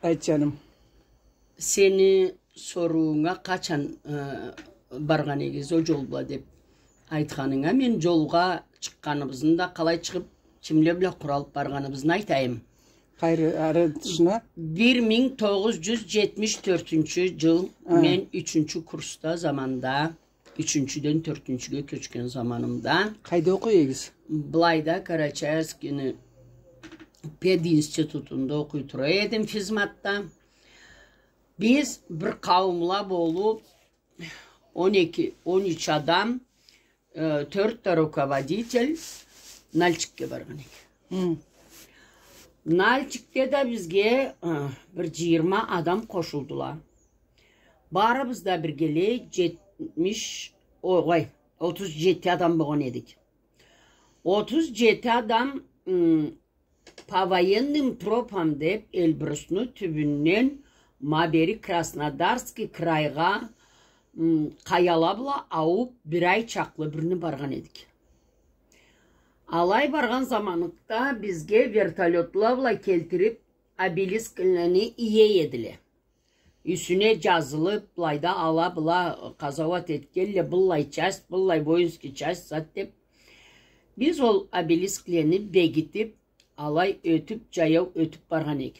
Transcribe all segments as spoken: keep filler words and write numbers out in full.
Айт, джаным. Сени сорууунга, къачан, э, баргъан эдигиз ол джол бла деп айтханынга, мен джолгъа чыкъгъаныбызны да, къалай чыгъып, кимле бла къуралып баргъаныбызны айтайым. Къайры, ары тышына? Бир минг тогъуз джюз джетмиш тёртюнчю джыл, а, мен ючюнчю курсда заманда, ючюнчюден тёртюнчюге кёчген заманымда. Къайда окъуй эдигиз? Былайда, Карачаевскийни пединститутунда окъуй тура эдим, физматда. Биз бир къауумла болуп, он эки, он юч адам, э, тёрт да руководитель Нальчикге баргъан эдик. Хы. Нальчикде да бизге, э, бир джыйырма адам къошулдула. Барыбыз да биргелей джетмиш, огъай, отуз джети адам болгъан эдик. Отуз джети адам, м, по военным тропам деп, Эльбрусну тюбюнден ма бери Краснодарский крайгъа, м, къаяла бла аууп, бир ай чакълы бирни баргъан эдик. Алай баргъан заманыкъда бизге вертолётла бла келтирип, обелисклени ие эдиле. Юсюне джазылып, былайда ала-была къазауат этгенле, быллай часть, быллай воинский часть, зат деп. Биз ол обелисклени бегитип, алай ётюп, джаяу ётюп баргъан эдик.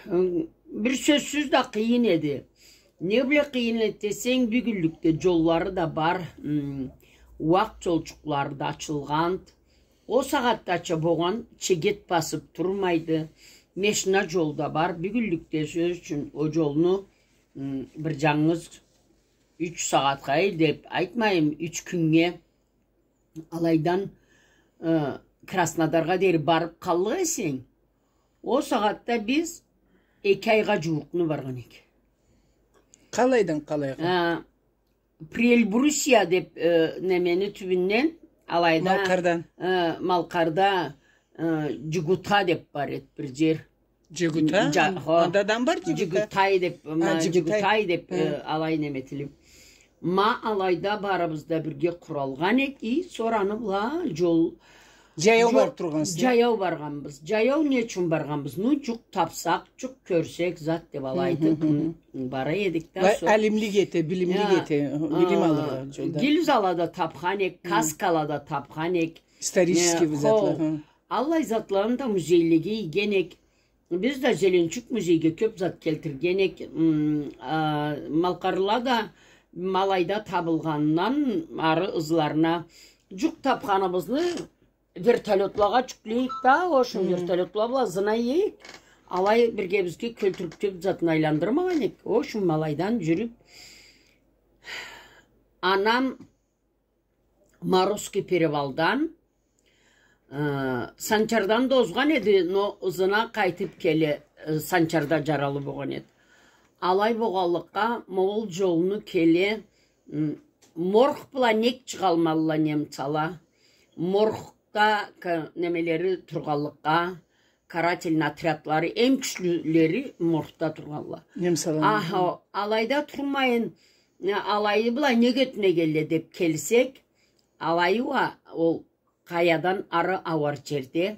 Бир сёзсюз да къыйын эди. Не бла къыйын эди десенг, бюгюнлюкде джоллары да бар, м, уакъ джолчукълары да ачылгъанды. Ол сагъатдача болгъан чегет басып турмайды. Машина джол да бар. Бюгюнлюкде, сёз ючюн, ол джолну, м, бир джангыз юч сагъатха деп айтмайым, юч кюннге алайдан, э, Краснодаргъа дери барып къаллыкъ эсенг, ол сагъатда биз эки айгъа джууукъну баргъан эдик. Къалайдан къалайгъа? Э, Приэльбрусье деп, э, немени тюбюнден, алайда, Малкъардан. Э, Малкъарда, э, Джугута деп бар эди бир джер. Джугута? Джа-, хо. Анда адам бар Джугута? Джугутай деп, а, ма, Джугутай. Джугутай деп, хы, э, алай неметилип. Ма алайда барыбыз да бирге къуралгъан эдик, и сора аны бла джол Джаяу барып тургъансыз, э? Джаяу баргъанбыз. Джаяу не ючюн баргъанбыз? Ну, джукъ тапсакъ, джукъ кёрсек, зат деп алай айтып, м, бара эдик да. Алимлик эте, билимлик эте, билим алыргъа джолда. Гильзала да тапхан эдик, каскала да тапхан эдик. Исторический затла. Аллай затланы да музейлеге ийген эдик. Биз да Зеленчук музейге кёп зат келтирген эдик. М, а, малкъарлыла да ма алайда табылгъандан ары ызларына джукъ тапханыбызны вертолётлагъа джюклей эдик да, ошо вертолётла бла ызына ие эдик. Алай бирге бизге кёлтюрюп кёп затын айландырмагъан эдик. Ошо ма алайдан джюрюп, анам Марусский перевалдан, э, Санчардан да озгъан эди, но ызына къайтып келе, э, Санчарда джаралы болгъан эди. Алай болгъанлыкъгъа, ма ол джолну келе, м, морг бла нек чыгъалмадыла немцала. Моргда ка-, немелери тургъанлыкъгъа, карательный отрядлары эм кючлюлери моргда тургъанла. Немсаланы. Аха, алайда турмайын, э, алайы бла нек ётмегенле деп келсек, алайы уа ол къаядан ары ауар джерде,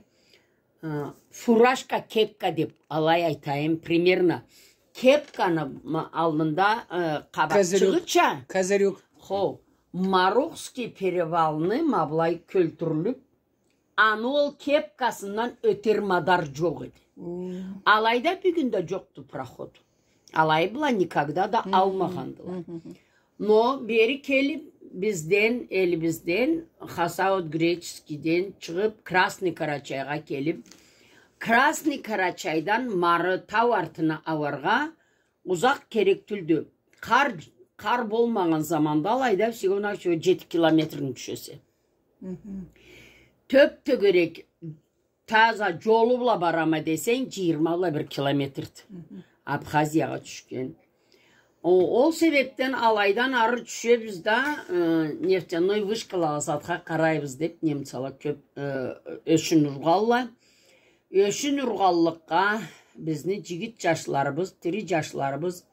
э, фуражка, кепка деп, алай айтайым, примерно. Кепканы ма-, алнында, э, къабакъчыгъыча. Козырёк. Козырёк. Хо, Марусский перевалны ма былай кёлтюрюлюп, аны ол кепкасындан ётер мадар джокъ эди. Алайда бюгюн да джокъду проход. Алай бла никогда да алмагъандыла. Но бери келип, бизден, элибизден, Хасавюрт-Греческийден чыгъып, Красный Карачайгъа келип, Красный Карачайдан ма ары тау артына ауаргъа узакъ керек тюлдю. Къар, къар болмагъан заманда алайда всего-навсего джети километрни тюшесе. Тёп-тёгерек таза джолу бла барама десенг, джыйырма бла бир километрди. Абхазиягъа тюшген. О-, ол себепден алайдан ары тюшебиз да, э, нефтяной вышкалагъа затха къарайбыз деп, немцала кёп, э, ёшюн ургъанла. Ёшюн ургъанлыкъгъа бизни джигит джашларыбыз, тири джашларыбыз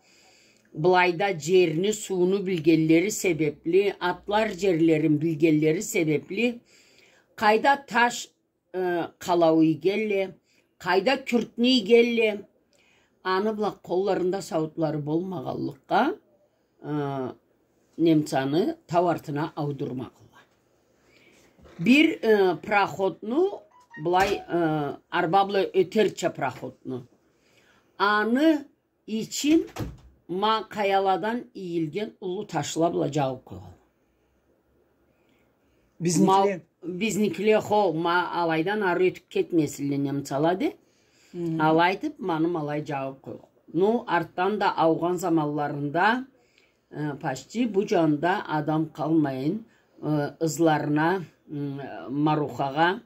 былайда джерни, сууну билгенлери себепли, атлар джерлерин билгенлери себепли, къайда таш, э, къалау ийгенле, Къайда кюртню ийгенле, аны бла къолларында сауутлары болмагъанлыкъгъа, э, немцаны тау артына аудурмагъанла. Бир, э, проходну, былай, э, арба бла ётерча проходну. Аны ичин ма къаяладан ийилген уллу ташла бла джабып къойгъанла. Бизникиле? Ма-, бизникиле, хо, ма алайдан ары ётюп кетмесинле немцала деб. Хы. Алай этип, маны ма алай джабып къойгъан. Ну, артдан да аугъан заманларында, э, почти бу джанда адам къалмайын, э, ызларына, м, Марухагъа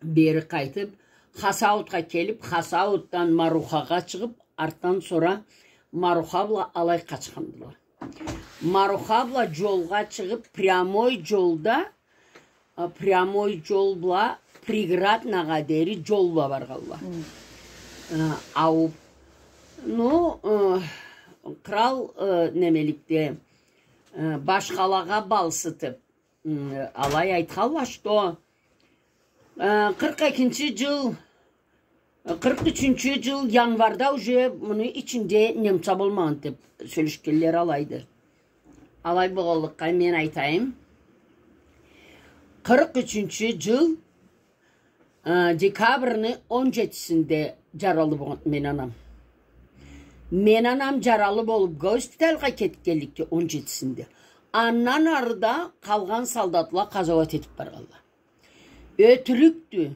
бери къайтып, Хасаутха келип, Хасаутдан Марухагъа чыгъып, артдан сора Маруха бла алай къачхандыла. Маруха бла джолгъа чыгъып, прямой джолда, а, прямой джол бла Приграднагъа дери джол бла баргъанла. Хы. А, ауп. Ну, э, кърал, э, немеликде, э, башхалагъа балсытып, М, алай айтханла, что, э, къыркъ экинчи джыл, э, къыркъ ючюнчю джыл январда уже муну ичинде немца болмагъан деп сёлешгенлери алайды. Алай болгъанлыкъгъа мен айтайым. Къыркъ ючюнчю джыл Э, декабрны он джетисинде джаралы болгъан мен анам. Мен анам джаралы болуп, госпитальгъа кетгенликге он джетисинде. Андан ары да къалгъан солдатла къазауат этип баргъанла. Ётюрюкдю.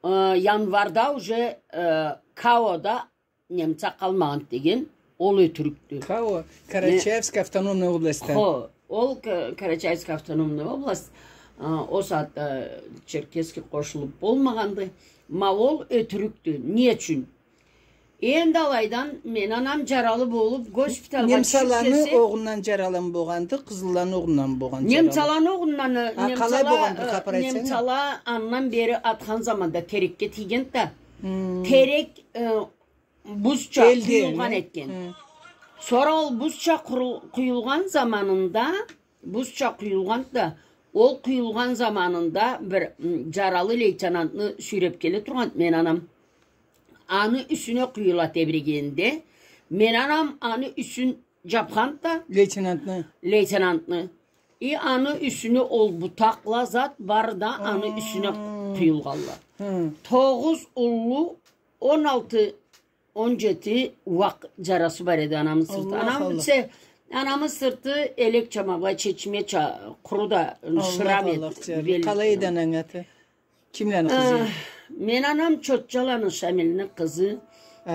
Э, январда уже, э, Каода немца къалмагъан деген ол ётюрюкдю. Ха, ол Карачаевская автономная область. Хо, ол Ка-, Карачаевская автономная область, а, ол сагъатда Черкесский къошулуп болмагъанды. Ма ол ётюрюкдю. Не ючюн? Энди алайдан мен анам джаралы болуп, госпитальгъа тюшюп кесе... Немцаланы огъундан джаралымы болгъанды, къызылланы огъундан болгъанды джаралы? Немцаланы огъундан, а, къалай немцала, болгъанды, э, хапар айтсанг? Немцала андан бери атхан заманда терекге тийгенди да. Хм. Терек, э, бузча къуюлгъан этген. Хы. Сора ол бузча къуру-, къуюлгъан заманында, бузча къуюлгъан да, ол къуюлгъан заманында бир, м, джаралы лейтенантны сюйреп келе тургъан мен анам. Аны юсюне къуюла тебрегенде, мен анам аны юсюн джапхан да. Лейтенантны. Лейтенантны. И аны юсюне ол бутакъла зат бары да аны юсюне къуюлгъанла. Хы. Тогъуз уллу, он алты, он джети ууакъ джарасы бар эди анамы сырты. Анамы сырты элекча ма былай чечмеча, къуру да шрам эди. Къалай эди ананг аты? Кимлени къызы? Э, мен анам Чотчаланы Шамилни къызы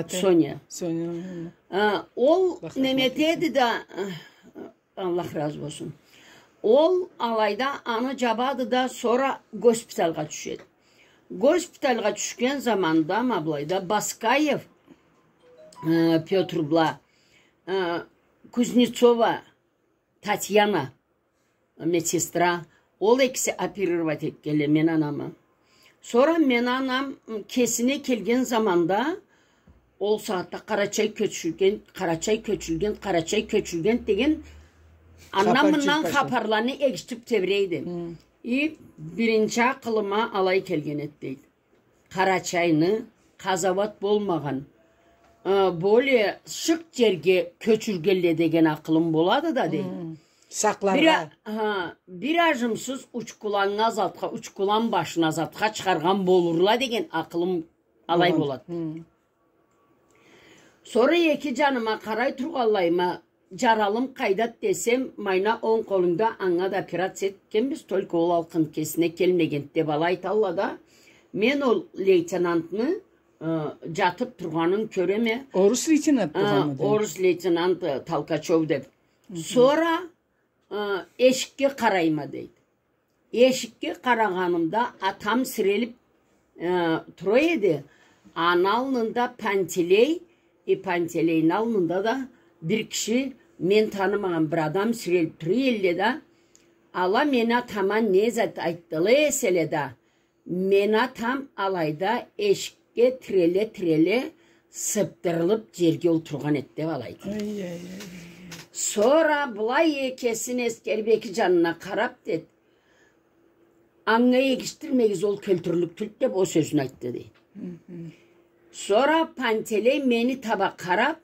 Соня. Соня. Э, ол неме этеди да, э, Аллах разы болсун. Ол алайда аны джабады да, сора госпитальгъа тюшеди. Госпитальгъа тюшген заманда ма былайда Баскаев, э, Пётр бла, э, Кузнецова Татьяна, медсестра, ол экиси оперировать этгенле мен анамы. Сора мен анам, м, кесине келген заманда, ол сагъатда Къарачай кёчюлген, Къарачай кёчюлген, Къарачай кёчюлген деген андан-мындан хапарланы эгишитип тебрейди. Хы. И биринчи акъылыма алай келген эди, дейди. Къарачайны къазауат болмагъан, э, более шыкъ джерге кёчюргенле деген акъылым болады да, дейди. Хы. Сакъларгъа. Бир а-, ха, бир ажымсыз учкуланнга затха, учкулан башына затха чыгъаргъан болурла деген акъылым алай болады. Хы. Сора эки джаныма къарай тургъанлайыма, джаралым къайдады десем, майна онг къолунгда, анга да операция этгенбиз, только ол алкъын кесине келмегенди деп алай айталла да, мен ол лейтенантны, э, джатып тургъанын кёреме. Орус лейтенант болгъанмыды? Орус лейтенант, э, Толкачёв деп. Хы. Сора, э, эшикге къарайма, дейди. Эшикге къарагъанымда, атам сирелип, э, тура эди. Аны аллында Пантелей, э, Пантелейни аллында да бир киши, мен танымагъан бир адам сирелип тура элле да. Ала мен атама не зат айтдыла эселе да, мен атам алайда эшикге тиреле-тиреле сыптырылып джерге олтургъан эди деп алайды. Ай, ай, ай, ай. Сора былай экесин эсгерип, эки джанына къарап, деди. Анга эгишдирмегиз, ол кёлтюрлюк тюлдю деп, ол сёзню айтды, дейди. Сора Пантелей мени таба къарап,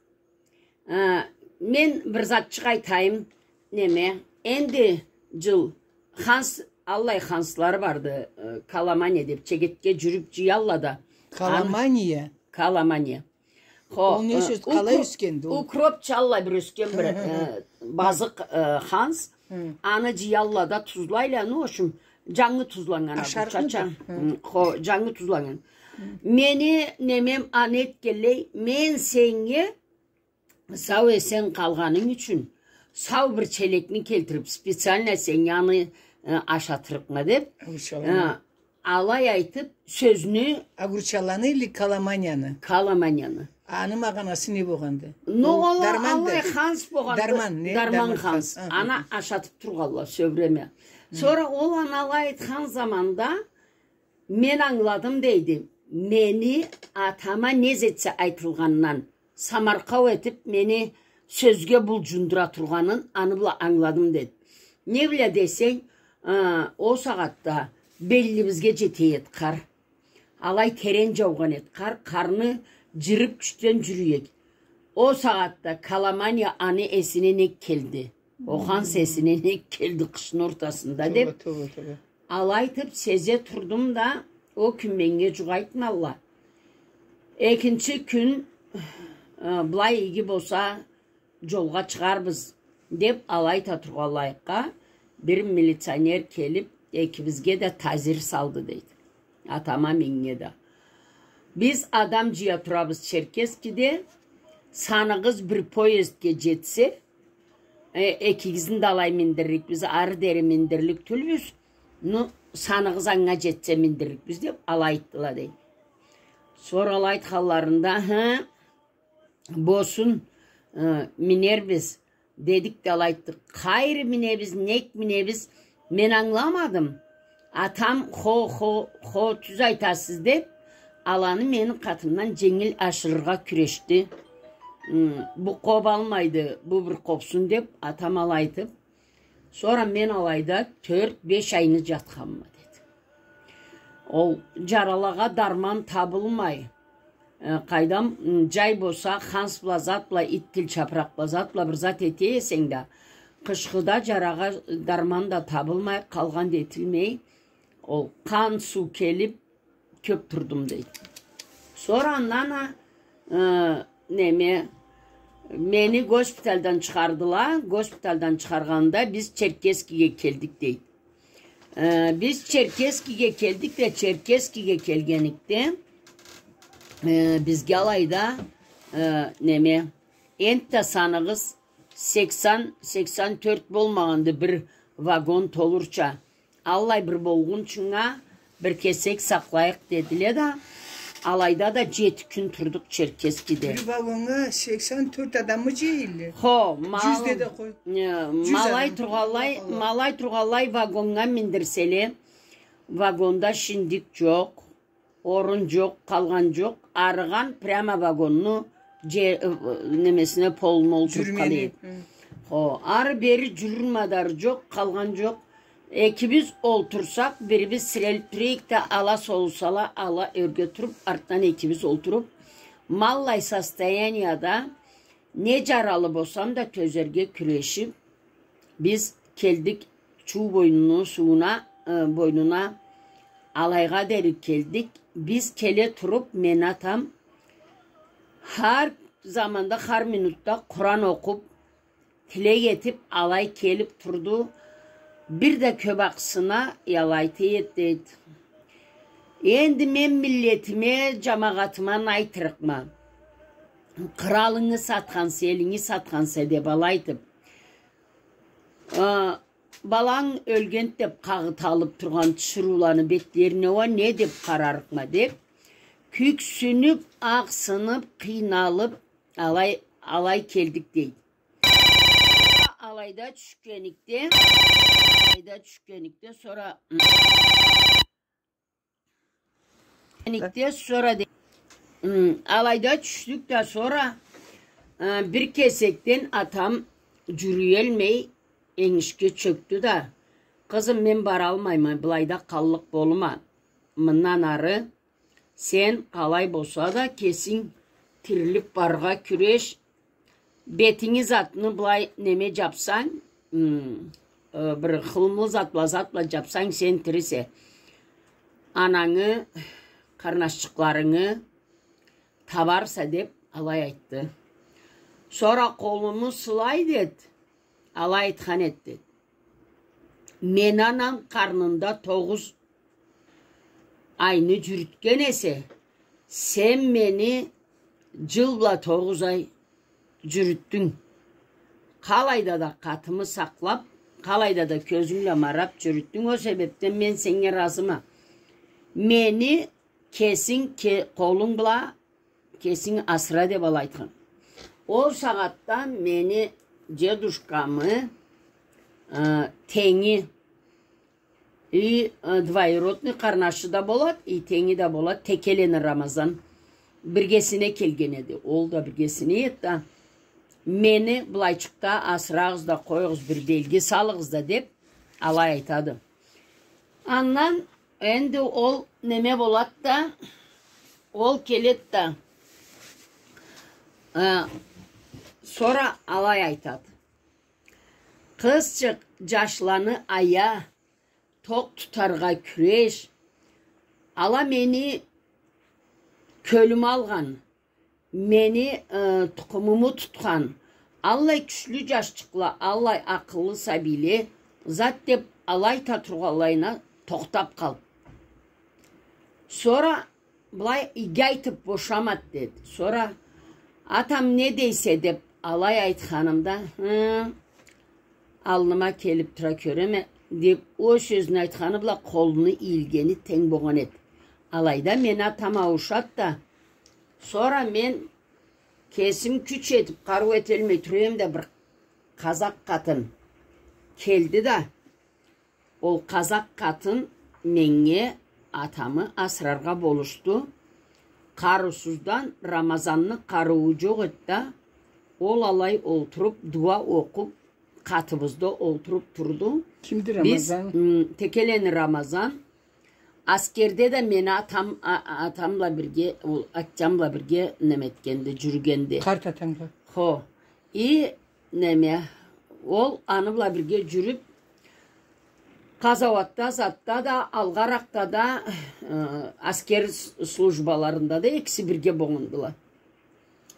а, мен бир затчыкъ айтайым, неме, энди джыл ханс, аллай ханслары барды, э, каламания деп, чегетге джюрюп джыялла да. Аны Каламания? Каламания. Хо, Ол не э, сёз? Къалай укроп, ёсгенди ол? Укропча аллай бир ёсген бир, э, базыкъ, э, ханс. Хы. Аны джыялла да тузлайла, ну, в общем, джангы тузланнган Ашарыкъмыды? Агурчача. Хы. Хы, хо, джангы тузланнган. Хы. Мени немем аны этгенлей, мен сеннге сау-эсен къалгъанынг ючюн сау бир челекни келтирип, специально сеннге аны, э, ашатырыкъма деп, Агурчаланы. э, алай айтып, сёзню Агурчаланы или каламанияны? Каламанияны. Аны магъанасы не болгъанды? Ну, ол аллай ханс болгъанды. Дарман, не? Дарман ханс. Аха. Аны ашатып тургъалла всё время. Хы. Сора ол аны алай айтхан заманда мен ангыладым, дейди. Мени атама не зетсе айтылгъандан, самаркъау этип, мени сёзге булджундура тургъанын аны бла ангыладым, деди. Не бла десенг, а, ол сагъатда беллибизге джете эди къар. Алай терен джаугъан эди къар, къарны джырып кючден джюрюй эдик. Ол сагъатда каламания аны эсине нек келди? Ол ханс эсине нек келди къышны ортасында деп. Тоба, тоба, тоба. Алай айтып, сезе турдум да, ол кюн меннге джукъ айтмалла. Экинчи кюн, э, былай иги болса, джолгъа чыгъарбыз, деп алай айта тургъанлайыкъгъа, бир милиционер келип, экибизге да тазир салды, дейди. Атама, меннге да. Биз адам джыя турабыз Черкесскеде, саныгъыз бир поездге джетсе, э, экигизни да алай миндирликбиз, ары дери миндирлик тюлбюз, ну, саныгъыз анга джетсе миндирликбиз, деп алай айтдыла, дейди. Сора алай айтханларында, хы, Болсун, э, минербиз, дедик да алай айтдыкъ. Къайры минебиз, нек минебиз, мен ангыламадым. Атам, хо, хо, хо, тюз айтасыз, деп, аланы мени къатымдан дженгил ашырыргъа кюрешди. М, бу къобалмайды, бу бир къобсун, деп, атам алай айтып, Сора мен алайда тёрт-беш айны джатханма, деди. Ол джаралагъа дарман табылмай, э, къайдам, м, джай болса, ханс бла зат бла, ит тил чапыракъ бла зат бла бир зат эте эсенг да, къышхыда джарагъа дарман да табылмай, къалгъан да этилмей, ол къан суу келип, кёп турдум, дейди. Сора андан а, э, неме, мени госпитальдан чыгъардыла, госпитальдан чыгъаргъанда биз Черкесскеге келдик, дейди. Э, биз Черкесскеге келдик да, Черкесскеге келгеникде, э, бизге алайда, э, неме, энтда саныгъыз сексен, сексен тёрт болмагъанды бир вагон толурча. Аллай бир болгъунчунга бир кесек сакълайыкъ дедиле да, алайда да джети кюн турдукъ Черкесскеде. Бир вагоннга сексен тёрт адаммы джыйылды? Хо, мал-, Джюз деди къой. э, Джюз малай адам. Тургъанлай, Аллах. Малай тургъанлай вагоннга миндирселе, вагонда шиндик джокъ, орун джокъ, къалгъан джокъ. Арыгъан прямо вагонну дже-, э, немесине, полуна олтуруп къалады. Джюрюмени, хы. Хо, ары-бери джюрюр мадар джокъ, къалгъан джокъ. Экибиз олтурсакъ, бирибиз сирелип тура эдик да, ала солусала, ала ёрге туруп, артдан экибиз олтуруп, ма аллай состоянияда не джаралы болсам да тёзерге кюрешип, Биз келдик Чуу бойнуну сууна, э, бойнуна, алайгъа дери келдик. Биз келе туруп, мени атам хар заманда, хар минутда Къуран окъуп, тилек этип, алай келип турду. Бир да кёп ахсына, алай эте эди, дейди. Энди мен миллетиме, джамагъатыма не айтырыкъма? Къралынгы сатханса, элинги сатханса, деп алай айтып, а, баланг ёлгенд деп къагъыт алып тургъан тиширыуланы бетлерине уа не деп къарарыкъма деп, кюксюнюп, ахсынып, къыйналып, алай, алай келдик, дейди. Алайда тюшгеникде, алайда тюшгеникде, сора, никде сора де-, м, алайда тюшдюк да, сора, э, бир кесекден атам джюрюелмей, энгишге чёкдю да: «Къызым, мен баралмайма, былайда къаллыкъ болума. Мындан ары Сен къалай болса да кесинг тирилип барыргъа кюреш. Бетинги затны былай неме джапсанг, м, э, бир хылымлы зат бла, зат бла джапсанг, сен тирисе. Анангы, къарнашчыкъларынгы табарса, деп алай айтды. Сора къолуму сылай дед, алай айтхан эд, дед. Мени анам къарнында тогъуз айны джюрютген эсе, сен мени джыл бла тогъуз ай джюрютдюнг. Къалайда да къатымы сакълап, къалайда да кёзюнг бла марап джюрютдюнг. Ол себепден мен сеннге разыма. Мени кесинг ке-, къолунг бла кесинг асыра, деп алай айтхан. Ол сагъатда мени дедушкамы, э, тенги и, э, двоюродный къарнашы да болад, и тенги да болад, Текелени Рамазан. Биргесине келген эди. Ол да биргесине эди да. Мени былайчыкъда асырагъыз да къоюгъуз, бир белги салыгъыз да, деп алай айтады. Андан энди ол неме болад да, ол келед да, э, сора алай айтад. Къызчыкъ, джашланы ая, токъ тутаргъа кюреш. Ала мени кёлюме алгъан, мени, э, тукъумуму тутхан, аллай кючлю джашчыкъла, аллай акъыллы сабийле, зат деп алай айта тургъанлайына тохтап къалды. Сора былай иги айтып бошамад, деди. Сора атам не дейсе деп алай айтханымда, хы, алныма келип тура кёреме, деп, ол сёзню айтханы бла къолуну ийилгени тенг болгъан эди. Алайда мени атам ауушад да, сора мен кесим кюч этип, къарыу этелмей тура эдим да, бир къазакъ къатын келди да, ол къазакъ къатын меннге атамы асыраргъа болушду. Къарыусуздан Рамазанны къарыуу джокъ эди да, ол алай олтуруп, дуа окъуп, къатыбызда олтуруп турду. Кимди Биз, Рамазан? М, Текелени Рамазан. Аскерде да мени атам, а-, а-, атам бла бирге, ол атчам бла бирге неме этгенди, джюрюгенди. Къарт атанг бла. Хо. И неме, ол аны бла бирге джюрюп, къазауатда, затда да, алгъаракъда да, э, аскер с-, службаларында да экиси бирге болгъандыла.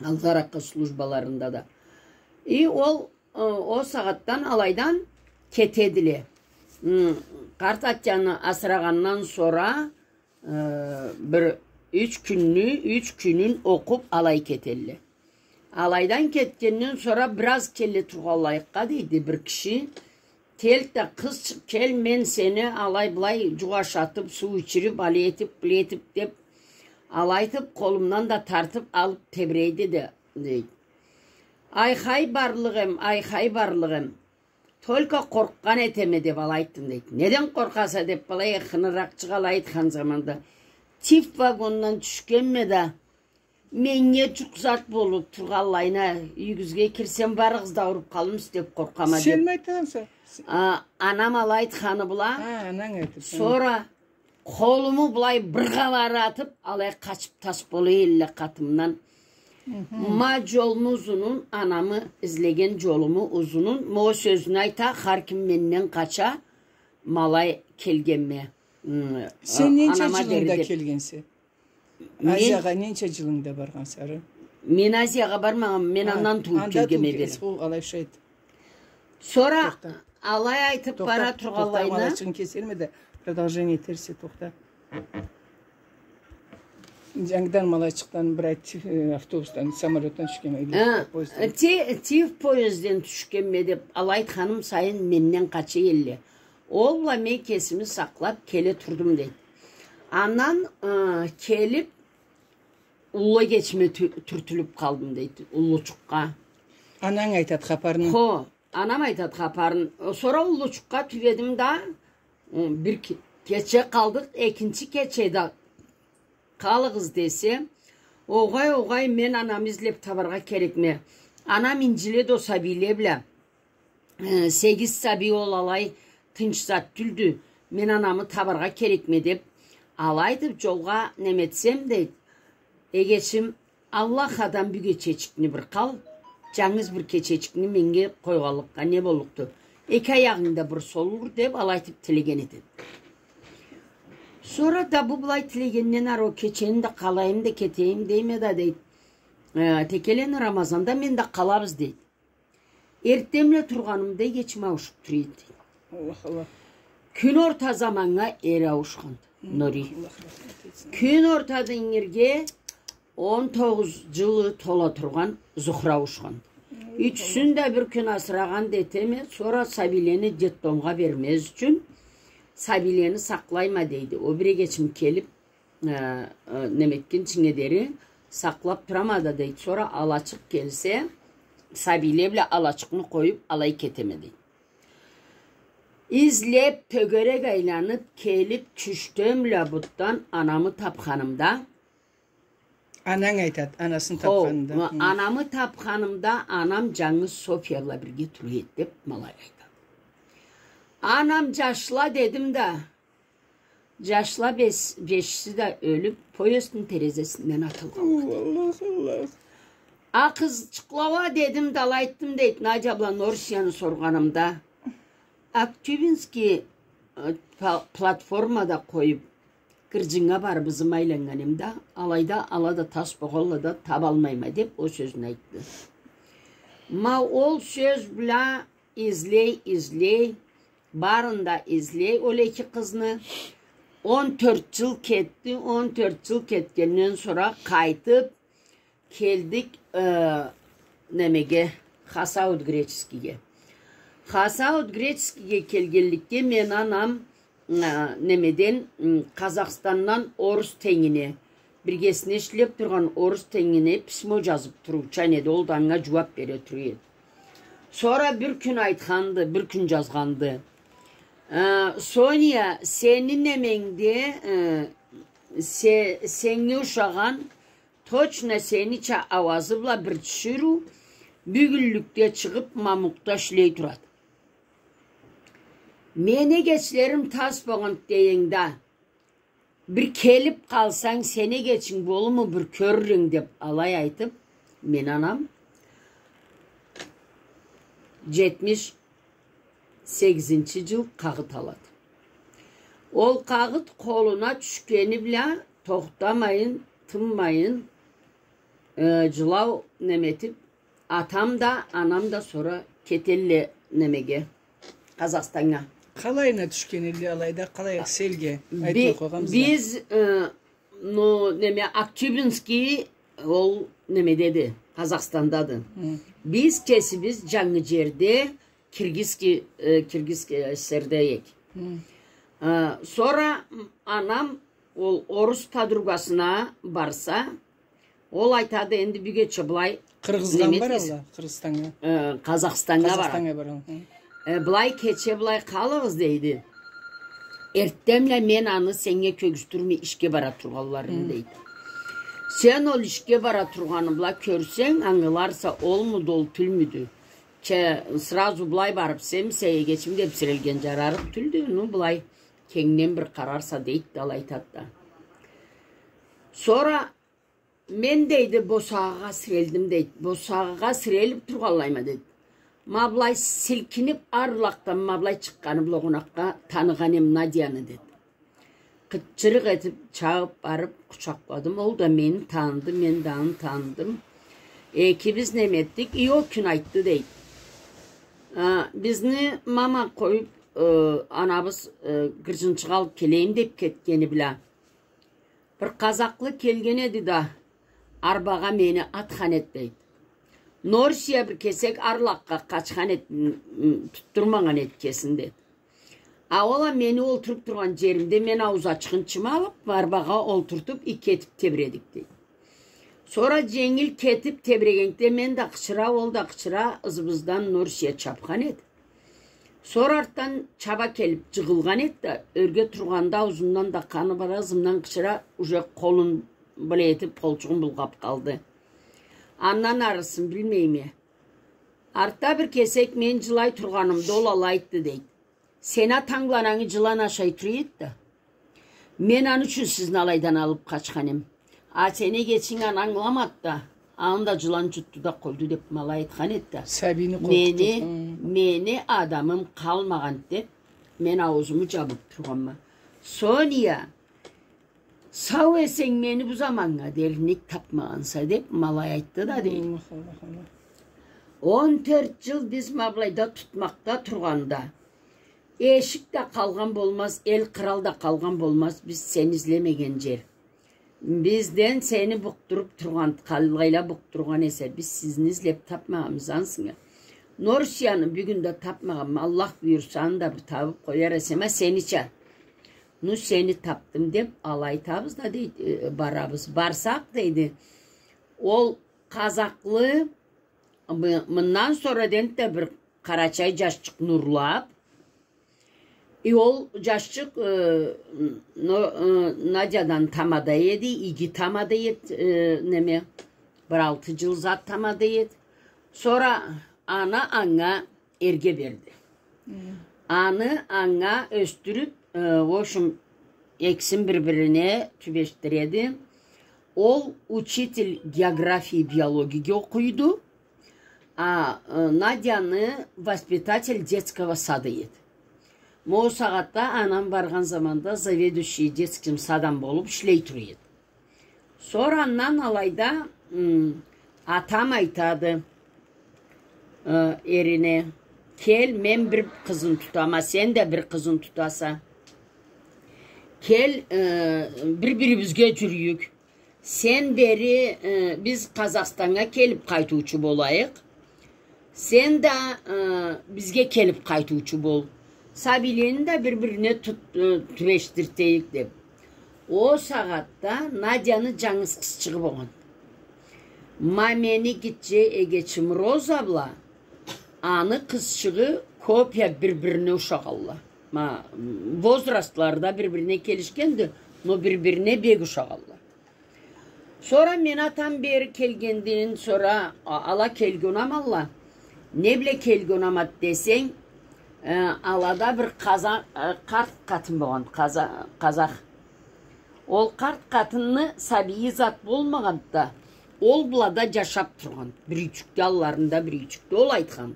Алгъаракъы службаларында да. И ол, э, ол сагъатдан алайдан кетедиле. М, къарт атчаны асырагъандан сора, э, бир юч кюнню, юч кюнюн окъуп алай кетелле. Алайдан кетгенден сора бир аз келе тургъанлайыкъгъа, дейди, бир киши келди да, къызчыкъ, кел, мен сени алай-былай джукъ ашатып, суу ичирип, алай этип, былай этип деп, алай айтып, къолумдан да тартып алып тебирейди да, дейди. Айхай барлыкъ эм, айхай барлыкъ эм. Только къоркъгъан этеме деп алай айтдым, дейди. Неден къоркъаса деп, былай хыныракъчыкъ алай айтхан заманда, тиф вагондан тюшгенме да, меннге джукъ зат болуп тургъанлайына, юйюгюзге кирсем, барыгъыз да ауруп къалырсыз деп къоркъама деп. Сенми айтханса? А, анам алай айтханы бла. А, ананг айтып, сора къолуму былай бир къабар атып, алай къачып тас бола элле къатымдан. Ма джолну узунун, анамы излеген джолуму узунун, ма ол сёзню айта, хар ким менден къача, ма алай келгенме. М, сен а, ненча анама джылынгда келгенсе? Мен Азиягъа ненча джылынгда баргъанса ары? Мен Азиягъа бармагъанма, мен андан тууп келгенме бери. Ол алай ушайды. Сора алай айтып бара тургъанлайына. Тохта, тохта, малайчыгъын кесерме да, продолжение этерсе, тохта. Джангыдан малайчыкъдан бир айт, э, автобусдан, самолётдан тюшгенме, или поезддан. Э, ти-, тиф поездден тюшгенме деп, алай айтханым сайын менден къача элле. Ол бла мен кесими сакълап келе турдум, дейди. Андан, э, келип, Уллу Эгечме тю-, тюртюлюп къалдым, дейди, Уллучукъгъа. Ананг айтады хапарны. Хо, анам айтады хапарын. Сора Уллучукъгъа тюбедим да, э, бир ке-, кече къалдыкъ, экинчи кечеде къалыгъыз десе, огъай, огъай, мен анамы излеп табаргъа керекме. Анам инджиледи ол сабийле бла. Э, сегиз сабий ол алай тынч зат тюлдю. Мен анамы табаргъа керекме деп, Алай айтып, джолгъа неме этсем, дейт, эгечим, Аллах адам бу кечечикни бир къал, джангыз бир кечечикни меннге къойгъанлыкъгъа не боллукъду? Эки аягъынг да бир солур, деп, алай айтып тилеген эди. Сора да бу былай тилегенден ары, о кечени да къалайым да кетейим дейме да, дейт. Э, текелени Рамазанда мен да къалабыз, дейт. Эртденбла тургъанымда эгечим ауушуп тура эди. Аллах, Аллах. Кюн орта заманнга эри ауушханды. Хы, Нури. Аллах рахмат этсин. Кюн ортадан ингирге он тогъуз джылы тола тургъан Зухра ауушханды. Ой, ючюсюн да бир кюн асырагъан да этеме, сора сабийлени детдомгъа бермез ючюн, сабийлени сакълайма, дейди. О бир эгечим келип, э, э, неметгинчинге дери сакълап турама да, дейди. Сора алачыкъ келсе, сабийле бла алачыкъны къоюп, алай кетеме, дейди. Излеп, тёгерек айланып, келип, кюштенбла бутдан анамы тапханымда. Ананг айтат, анасын тапханында. Хо, ма-, анамы тапханымда, анам джангыз София бла бирге тура эди, деп, ма алай айтат. Анам джашла дедим да, джашла беш-, бешиси да ёлюп, поездни терезесинден атылгъанла. Аллах, Аллах. А къызчыкъла уа дедим да, алай айтдым, дейт, Надя бла Норсияны соргъанымда, Актюбинский, э, пла-, платформада къоюп, Гырджыннга барып ызым айланнган эм да, алайда ала да тас болгъанла да, табалмайма, деп, ол сёзню айтды. Ма ол сёз бла излей, излей, барын да излей ол эки къызны. Он тёрт джыл кетди, он тёрт джыл кетгенден сора къайтып келдик, э, немеге, Хасауд Греческийге. Хасауд Греческийге келгенликге мен анам, э, немеден, м, Къазахстандан орус тенгине, биргесине ишлеп тургъан орус тенгине письмо джазып туруучан эди, ол да анга джууап бере тура эди. Сора бир кюн айтханды, бир кюн джазгъанды. Э, Соня, сени неменгде, э, се-, сеннге ушагъан, точно сенича ауазы бла бир тиширыу бюгюнлюкде чыгъып, Мамукда ишлей турады. Мен эгечлерим тас болгъан дейинг да, бир келип къалсанг, сени эгечинг болуму бир кёрюрюнг, деп алай айтып, мен анам джетмиш сегизинчи джыл къагъыт алады. Ол къагъыт къолуна тюшгени бла тохтамайын, тынмайын, э, джылау неметип, атам да, анам да сора кетелле немеге, Къазахстаннга. Къалайына тюшгенелле алайда, къалай селге? Би-, айтып къойгъан бизге. Биз, э, ну, неме, Актюбинский, ол немедеди, Къазахстандады. Хы. Биз кесибиз Джангыджерде, Киргизский, э, Киргизский ССР-де эдик. Хы. Э, сора анам ол орус подругасына барса, ол айтады, энди бюгече былай Къыргъызгъа баралла, Къыргъызстаннга. Э, Къазахстаннга барады. Къазахстаннга баралла, хы. Э, былай кече былай къалыгъыз, дейди. Эртденбла мен аны сеннге кёргюзтюрме ишге бара тургъанларын, дейди. Сен ол ишге бара тургъаны бла кёрсенг, ангыларса, олмуду, ол тюлмюдю. Че, сразу былай барып, сен, сен эгечим деп сирелген джарарыкъ тюлдю, ну, былай кенгден бир къарарса, дейди да, алай айтады да. Сора мен, дейди, босагъагъа сирелдим, дейди. Босагъагъа сирелип тургъанлайма, дейди. Ма былай силкинип, арлакъдан ма былай чыкъгъаны бла огъунакъгъа таныгъан эм Надяны, дейди. Къычырыкъ этип, чабып барып, къучакъладым. Ол да мени таныды, мен да аны таныдым. Экибиз неме этдик, и ол кюн айтды, дейди. А, бизни мама къоюп, э, анабыз, э, гырджынчыкъ алып келейим деп кетгени бла. Бир къазахлы келген эди да, арбагъа мени атхан эди, дейди. Норсия бир кесек арлакъгъа къачхан эди, м, м, тутдурмагъан эди кесин, дейди. А ол а мени олтуруп тургъан джеримде, мен ауузачыгъын чымалып, арбагъа олтуртуп, и кетип тебиредик, дейди. Сора дженгил кетип тебирегенде, мен да къычыра, ол да къычыра, ызыбыздан Норсия чапхан эди. Сора артдан чаба келип джыгъылгъан эди да, ёрге тургъанда ауузундан да къаны бара, ызымдан къычыра, уже къолун былай этип, къолчугъун булгъап къалды. Андан арысын билмейме. Артда бир кесек мен джылай тургъанымда ол алай айтды, дейди. Сени атанг бла ананг джылан ашай тура эди да. Мен аны ючюн сизни алайдан алып къачхан эм. А сени эгечинг аны ангыламады да, аны да джылан джутду да къойду деп ма алай айтхан эди да. Сабийни къоркъутуп, мени, хы, мени адамым къалмагъан деп, мен аузуму джабып тургъанма. Соня, сау эсенг, мени бу заманнга дери нек тапмагъанса деп ма алай айтды да, дейди. Аллах, Аллах, Аллах. Он тёрт джыл биз ма былайда тутмакъда тургъанда, эшик да къалгъан болмаз, эл, кърал да къалгъан болмаз, биз сени излемеген джер. Бизден сени букъдуруп тургъан, къаллайла букъдургъан эсе, биз сизни излеп тапмагъанбыз, ансынга. Норсияны бюгюн да тапмагъанма, Аллах буюрса, аны да бир табып къояр эсем а, сенича. Ну, сени тапдым деп, алай айтабыз да, дейди, э, барабыз. Барсакъ, дейди, ол къазакълы, мы-, мындан сора дент да бир къарачай джашчыкъ Нурлап. И ол джашчыкъ, э, но, э, Надядан тамада эди, иги тамада эди, э, неме, бир алты джыл зат тамада эди. Сора ана анга эрге берди. Аны анга ёсдюрюп, э, в общем, экисин бир-бирине тюбешдиреди. Ол учитель географии, биологиге окъуйду. А, э, Надяны воспитатель детского сада эди. Ма ол сагъатда анам баргъан заманда заведующий детским садом болуп ишлей тура эди. Сора андан алайда, м, атам айтады, э, эрине: «Кел, мен бир къызын тутама, сен да бир къызын тутаса. Кел, э, бир-бирибизге джюрюйюк. Сен бери, э, биз Къазахстаннга келип къайтыучу болайыкъ. Сен да, э, бизге келип къайтыучу бол. Сабийлени да бир-бирине тут-, э, тюбешдиртейик», — деп. Ол сагъатда Надяны джангыз къызчыгъы болгъан. Ма мени гитче эгечим Роза бла аны къызчыгъы копия бир-бирине ушагъалла. Ма, возрастлары да бир-бирине келишгенди, но бир-бирине бек ушагъалла. Сора мен атам бери келгенден сора, а-, ала келге унамалла. Не бла келге унамады десенг, э, алада бир къаза-, э, къарт къатын болгъан, къаза-, къазах. Ол къарт къатынны сабийи зат болмагъанды да, ол бла да джашап тургъан. Бир юйчюкде, алларында бир юйчюкде, ол айтхан.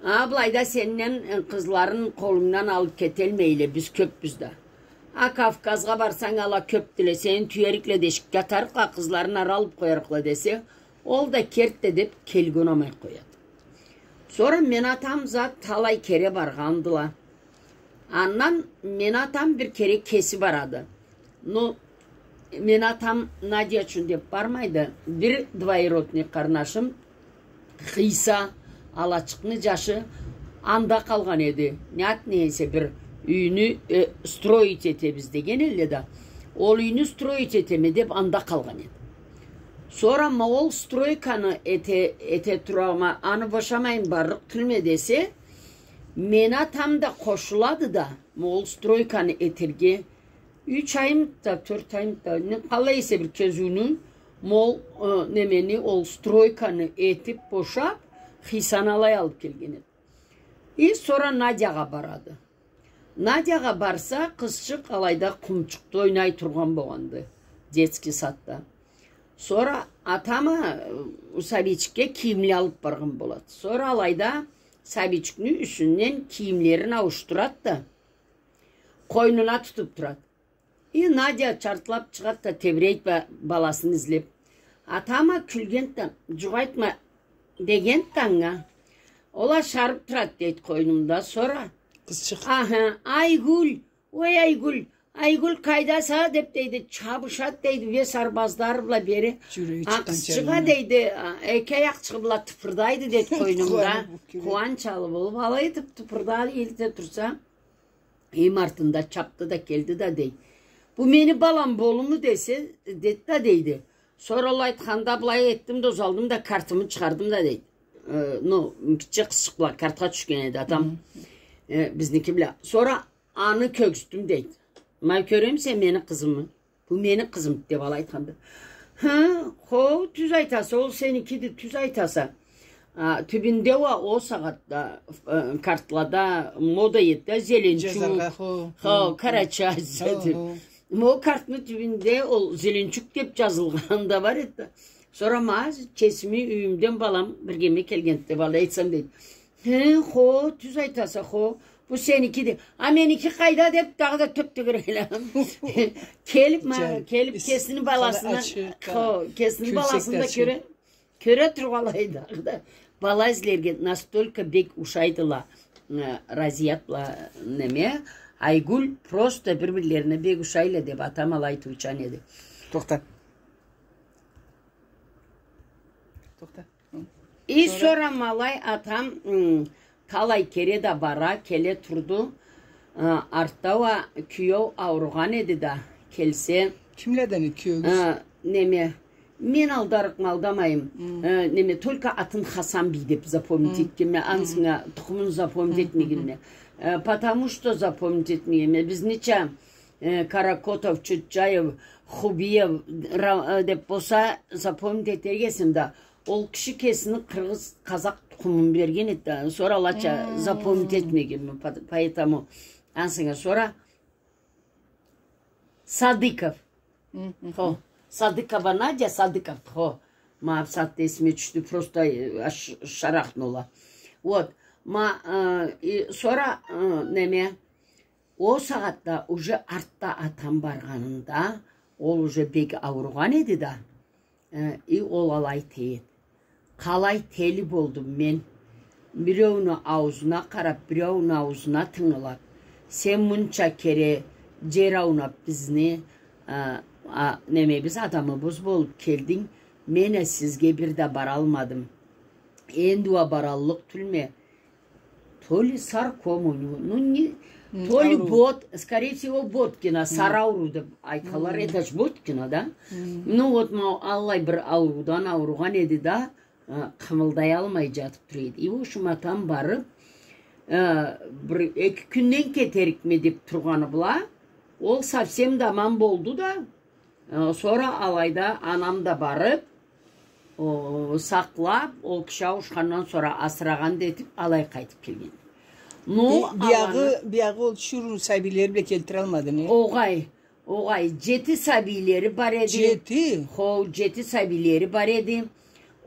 А былайда сенден, э, къызларын къолунгдан алып кетелмейле, биз кёпбюз да. А Кавказгъа барсанг, ала кёпдюле, сени тюерикле да эшикге атарыкъла, къызларын ары алып къоярыкъла десе, ол да кертди деп келге унамай къояды. Сора мен атам зат талай кере баргъандыла. Андан мен атам бир кере кеси барады. Но мен атам Надя ючюн деп бармайды. Бир двоюродный къарнашым Хыйса, алачыкъны джашы, анда къалгъан эди. Не ат, не эсе бир юйню, э, строить этебиз деген элле да. Ол юйню строить этеме деп анда къалгъан эди. Сора ма ол стройканы эте, эте тура, ма аны бошамайын барлыкъ тюлме десе, мен атам да къошулады да, ма ол стройканы этерге юч аймыды да, тёрт аймыды да, не, къалай эсе бир кёзюуню, ма ол, э, немени, ол стройканы этип бошап, Хыйсаны алай алып келген эди. И сора Надягъа барады. Надягъа барса, къызчыкъ алайда къумчукъда ойнай тургъан болгъанды, детский садда. Сора атам а, э, сабийчикге кийимле алып баргъан болады. Сора алайда сабийчикни юсюнден кийимлерин ауушдурады да, къойнуна тутуп турады. И Надя чартлап чыгъады да, тебирейди ба-, баласын излеп. Атам а кюлгенди да, джукъ айтма дегенди да анга. Ол ашарып турады, дейди, къойнумда. Сора... Къызчыкъ. Аха, Айгюл, ой, Айгюл, Айгюл, къайдаса, деп, дейди, чабышады, дейди, весь арбазлары бла бери. Джюрюй чыкъгъан. А къызчыкъ а, дейди, а, эки аякъчыгъы бла тыпырдайды, дейди, къойнумда. Къууанып, кюлюп. Къууанч алып, ол алай этип тыпырдап, элте турса, эм артында чапды да келди да, дейди. Бу мени балам болурму десе, деди да, дейди. Сора ол айтханда былай этдим да, узалдым да, картымы чыгъардым да, дейди. Э, ну, гитче къызчыкъ бла картха тюшген эди атам. Хы. Э, бизники бла. Сора аны кёргюзтдюм, дейди. Ма кёремисе мени къызымы? Бу мени къызым, деп алай айтханды. Хы, хо, тюз айтаса, ол сеникиди, тюз айтаса. А, тюбюнде уа ол сагъатда, э, картлада мода эди да, зеленчук. Джазаргъа, хо, хо, хо, карачай, хо, зети. Хо. Ма ол картны тюбюнде ол Зеленчук деп джазылгъаны да бар эди да. Сора ма кесими юйюмден балам биргеме келгенди деп алай айтсам дейди. Хы, хо, тюз айтаса, хо. Бу сеники де. А меники къайда деп, дагъыда тёп-тёгерек айланып. Келип, ма, келип, кесини баласына, хо, кесини баласына да кёре, кёре туруп алай дагъыда. Бала излерге настолько бек ушайдыла, э, Разият бла, неме, Айгюль просто бир-бирлерине бек ушайла деп атам алай айтыучан эди. Тохта. Тохта. И сора ма алай атам, м, талай кере да бара, келе турду. А, артда уа киеу ауругъан эди да, келсе. Кимледен эди киеугюз? А, неме, мен алдарыкъма алдамайым. Э, неме, только атын Хасан бий деп запомнить этгенме, ансы а тукъумун запомнить этмегенме. Э, потому что запомнить этмегенме. Бизнича, э, Каракотов, Чотчаев, Хубиев, Ра-, э, деп болса, запомнить этерик эсем да, ол киши кесини къыргъыз, къазакъ тукъумун берген эди да, сора алача запомнить этмегенме, по-, поэтому ансы а сора Садыков. Хо, Садыкова Надя, Садыков, хо. Ма бусагъатда эсиме тюшдю, просто, э, аш-, шарахнула. Вот, ма, э, и сора, э, неме, ол сагъатда уже артда атам баргъанында, ол уже бек ауругъан эди да. Э, и ол алай дейди. Къалай тели болдум мен. Биреуню ауузуна къарап, биреуню ауузуна тынгылап. Сен мунча кере джер аунап бизни, э, а, немебиз, адамыбыз болуп келдинг. Мен а сизге бир да баралмадым. Энди уа бараллыкъ тюлме. То ли саркома у него, ну, не, то ли бот, скорее всего, бот кина, сары ауру деп айтханла, это ж бот кина, да? Ну, вот, ма аллай бир аурудан ауругъан эди да, э, къымылдаялмай джатып тура эди. И, в общем, атам барып, э, бир эки кюнден кетерикме деп тургъаны бла, ол совсем да аман болду да, Э, сора алайда анам да барып, о, сакълап, ол киши ауушхандан сора асырагъан да этип, алай къайтып келген. Ну, биягъы, биягъы ол Чуру сабийлери бла келтиралмады, не? Огъай, огъай, джети сабийлери бар эди. Джети? Хо, джети сабийлери бар эди.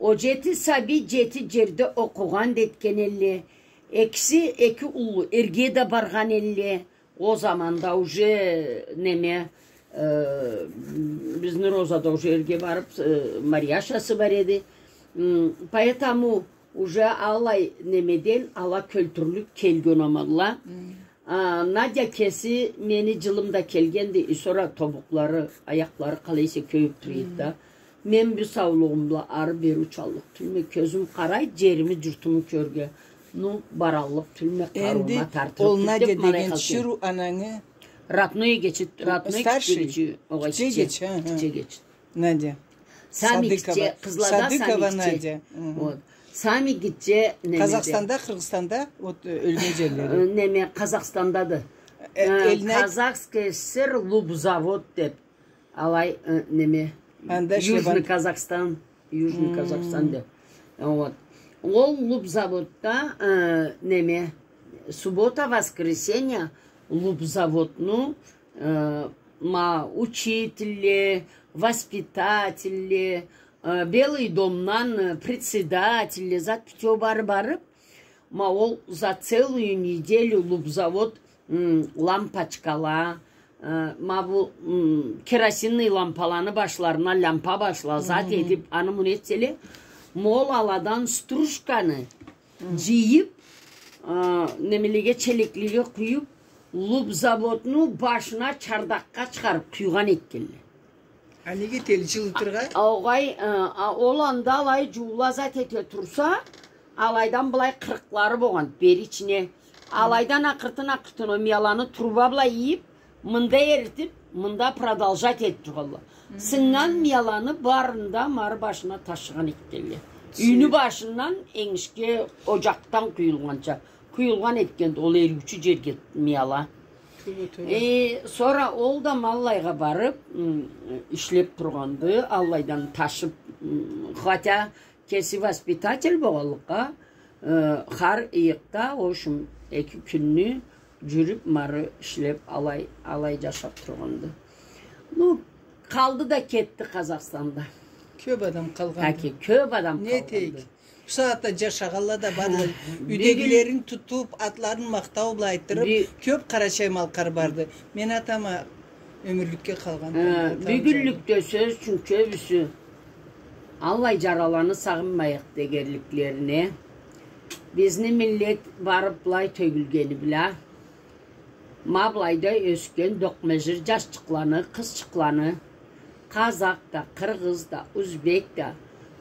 О джети сабий джети джерде окъугъан да этген элле. Экиси, эки уллу эрге да баргъан элле. Ол заманда уже, неме, э, бизни Роза да уже эрге барып, э, Марьяшасы бар эди. М, поэтому уже аллай немеден ала кёлтюрюлюп келген аманла. А, Надя кеси мени джылым да келгенди, и сора тобукълары, аякълары къалай эсе кёбюп тура эди да. Мен бу саулугъум бла ары-бери учаллыкъ тюлме, кёзюм къарай, джерими, джуртуму кёрге. Ну, бараллыкъ тюлме, къарыума тартылып. Энди ол Надя деген Чуру анангы родной гечит, родной старший? Кичи гечит, огъай, кичи гечит, кичи гечит. Надя. Сами гитче, къызлада Садыкова Надя. Вот. Сами гитче немеде. Казахстанда, Къыргъызстанда, вот, э, ёлген джерлери. Э, неме, Казахстандады. Э, Казахская ССР, Лубзавод деп. Алай, э, неме, Южный Казахстан, Южный Казахстан деп. Вот. Ол Лубзаводда, э, неме, суббота, воскресенье Лубзаводну, э, ма учительле, воспитательле, э, Белый домдан, э, председательле, зат бютеу бары барып, ма ол за целую неделю Лубзавод, м, лампочкала, э, ма бу, м, керосинный лампаланы башларына лямпа башла, зат этип, аны муну этселе, ма ол аладан стружканы джыйып, э, немелеге, челеклеге къуюп, Лубзаводну башына чардакъгъа чыгъарып къуйгъан этгенле. А неге тели, джылытыргъа? А, огъай, э, а, ол анда алай джуула зат эте турса, алайдан былай къырыкълары болгъан, бери ичине. Алайдан акъыртын-акъыртын ол мияланы труба бла ийип, мында эритип, мында продолжать этип тургъанла. Сыннган мияланы барын да ма ары башына ташыгъан этгенле. Юйню башындан энгишге, оджакъдан къуюлгъанча. Къуюлгъан этгенди ол эриучю джерге мияла. Тёбе, тёбе. Э, сора ол да ма аллайгъа барып, м, ишлеп тургъанды, аллайдан ташып, м, хотя кеси воспитатель болгъанлыкъгъа, э, хар ыйыкъда, в общем, эки кюнню джюрюп, ма ары ишлеп, алай, алай джашап тургъанды. Ну, къалды да кетди Къазахстанда. Кёп адам къалгъанды. Таки, кёп адам къалгъанды. Не этейик? Бу сагъатда джашагъанла да бардыла. Ха, юйдегилерин тутуб, атларын махтау бла айтдырыб, кёп къарачай-малкъар барды. Мени атам а ёмюрлюкге къалгъан. Ха, бюгюнлюкде, сёз ючюн, кёбюсю аллай джараланы сагъынмайыкъ дегенликлерине. Бизни миллет барыб былай тёгюлгени бла, ма былайда ёсген докъмежир джашчыкъланы, къызчыкъланы, къазакъ да, къыргъыз да, узбек да,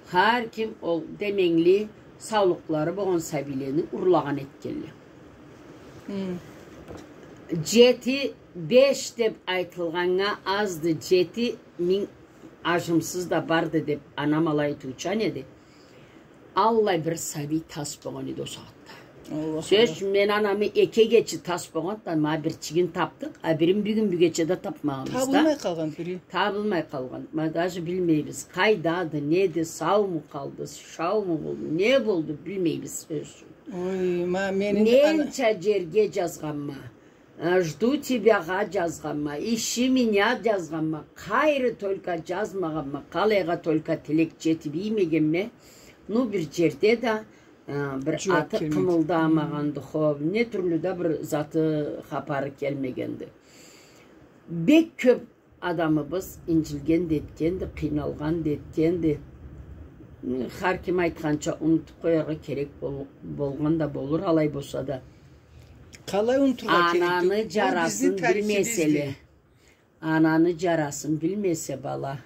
хар ким ол деменгили саулукълары болгъан сабийлени урлагъан этгенле. Хы. Джети, беш деб айтылгъаннга азды, джети минг ажымсыз да барды деб анам алай айтыучан эди. Аллай бир сабий тас болгъан эди ол сагъатда. Аллах. Сёз ючюн, мен анамы эки эгечи тас болгъанды да, ма бирчигин тапдыкъ, а бирин бюгюн-бюгече да тапмагъанбыз да. Табылмай къалгъан бири. Табылмай къалгъан. Ма даже билмейбиз. Къайдады, неди, сауму къалды, шауму болду, не болду, билмейбиз, сёз ючюн. Ой, ма мени ана... Ненча джерге джазгъанма. Э, «Жду тебя»гъа джазгъанма, «Ищи меня» джазгъанма, къайры только джазмагъанма, къалайгъа только тилек джетиб иймегенме, ну, бир джерде да, э, бир аты къымылдамагъанды, хо, не тюрлю да бир заты, хапары келмегенди. Бек кёб адамыбыз инджилген да этгенди, къыйналгъан да этгенди. Хар ким айтханча, унутуб къояргъа керек бол-, болгъан да болур, алай болса да. Къалай унутургъа керекди? Ананы джарасын билмеселе. Ананы джарасын билмесе бала,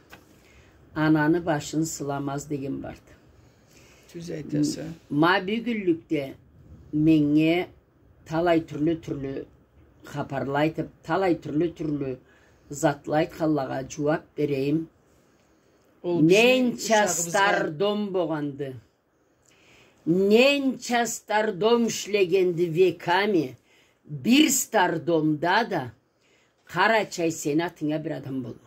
ананы башын сыламаз деген барды. Тюз айтаса. Ма бюгюнлюкде меннге талай тюрлю-тюрлю хапарла айтыб, талай тюрлю-тюрлю затла айтханлагъа джууаб берейим. Ненча стардом болгъанды. Ненча стардом ишлегенди веками, бир стардомда да Къарачай сени атынга бир адам болмагъанды.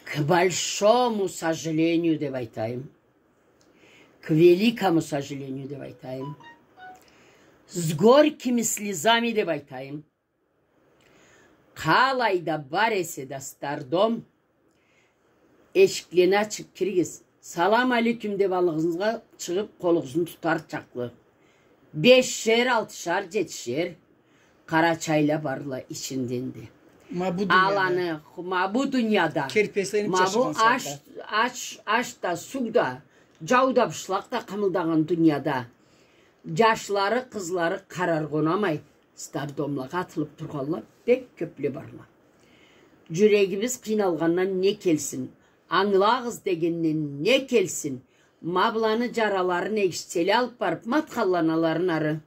К большому сожалению деб айтайым. К великому сожалению деб айтайым. С горькими слезами деб айтайым. Къалайда бар эсе да стардом, эшиклени ачыб киригиз. Салам алейкум деб аллыгъызгъа чыгъыб къолугъузну тутар чакълы. Бешер, алтышар, джетишер къарачайла барла ичинден да. Ма бу дунияда. Аланы, ма бу дунияда. Керпесленип джашагъан сагъатда. Ма бу аш, аш, аш да, суу да, джау да, бышлакъ да къымылдагъан дунияда. Джашлары, къызлары къараргъа унамай, стардомлагъа атылыб тургъанла бек кёбле барла. Джюрегибиз къыйналгъандан не келсин, ангылагъыз дегенден не келсин, ма быланы джараларын эгишселе алыб барыб, ма атханла аналарын ары.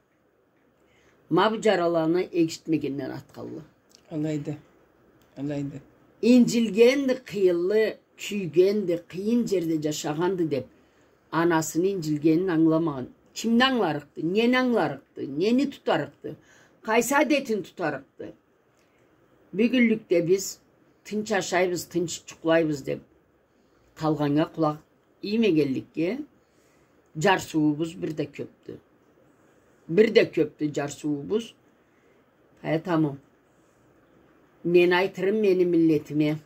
Ма бу джараланы эгишмегенден атханла. Алайды. Алайды. Инджилгенди, къыйынлы, кюйгенди, къыйын джерде джашагъанды деб, анасыны инджилгенин ангыламагъан. Кимни ангыларыкъды? Нени ангыларыкъды? Нени тутарыкъды? Къайсы адетин тутарыкъды? Бюгюнлюкде биз тынч ашайбыз, тынч джукълайбыз деб, къалгъаннга къулакъ иймегенликге, джарсыуубуз бир да кёбдю. Бир да кёбдю джарсыуубуз. Поэтому мен айтырым мени миллетиме: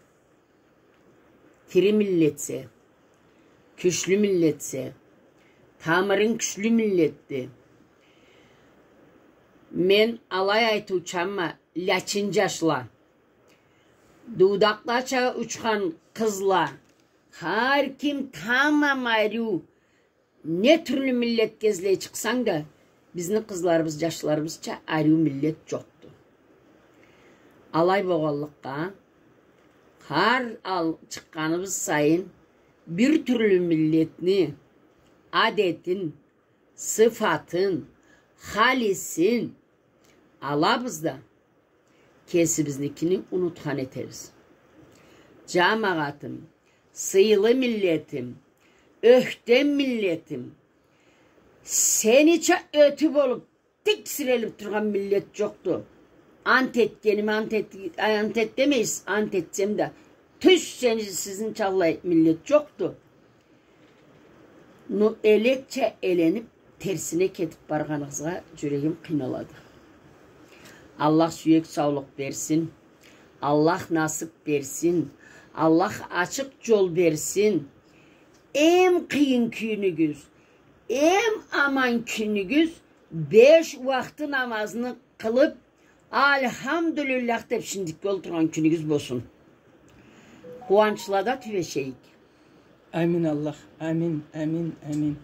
тири миллетсе, кючлю миллетсе, тамырынг кючлю миллетди. Мен алай айтыучанма, лячин джашла, дуудакълача учхан къызла, хар ким тамам ариу, не тюрлю миллетге излей чыкъсанг да, бизни къызларыбыз, джашларыбызча ариу миллет джокъду. Алай болгъанлыкъгъа, хар ал-, чыкъгъаныбыз сайын бир тюрлю миллетни адетин, сыфатын, халисин алабыз да, кесибизникини унутхан этебиз. Джамагъатым, сыйлы миллетим, ёхтем миллетим, сенича ётю болуб, тиксирелиб тургъан миллет джокъду. Ант этгеним, ант эт-, ант эт демейсиз, ант этсем да, тюз, сени, сизни чаллай миллет джокъду. Ну, элекча элениб, терсине кетиб баргъаныгъызгъа джюрегим къыйналады. Аллах сюек саулукъ берсин. Аллах насыб берсин. Аллах ачыкъ джол берсин. Эм къыйын кюнюгюз, эм аман кюнюгюз беш уахты намазны къылыб, альхамдулиллях деб шиндикге олтургъан кюнюгюз болсун. Къууанчлада тюбешейик. Амин, Аллах. Амин, амин, амин.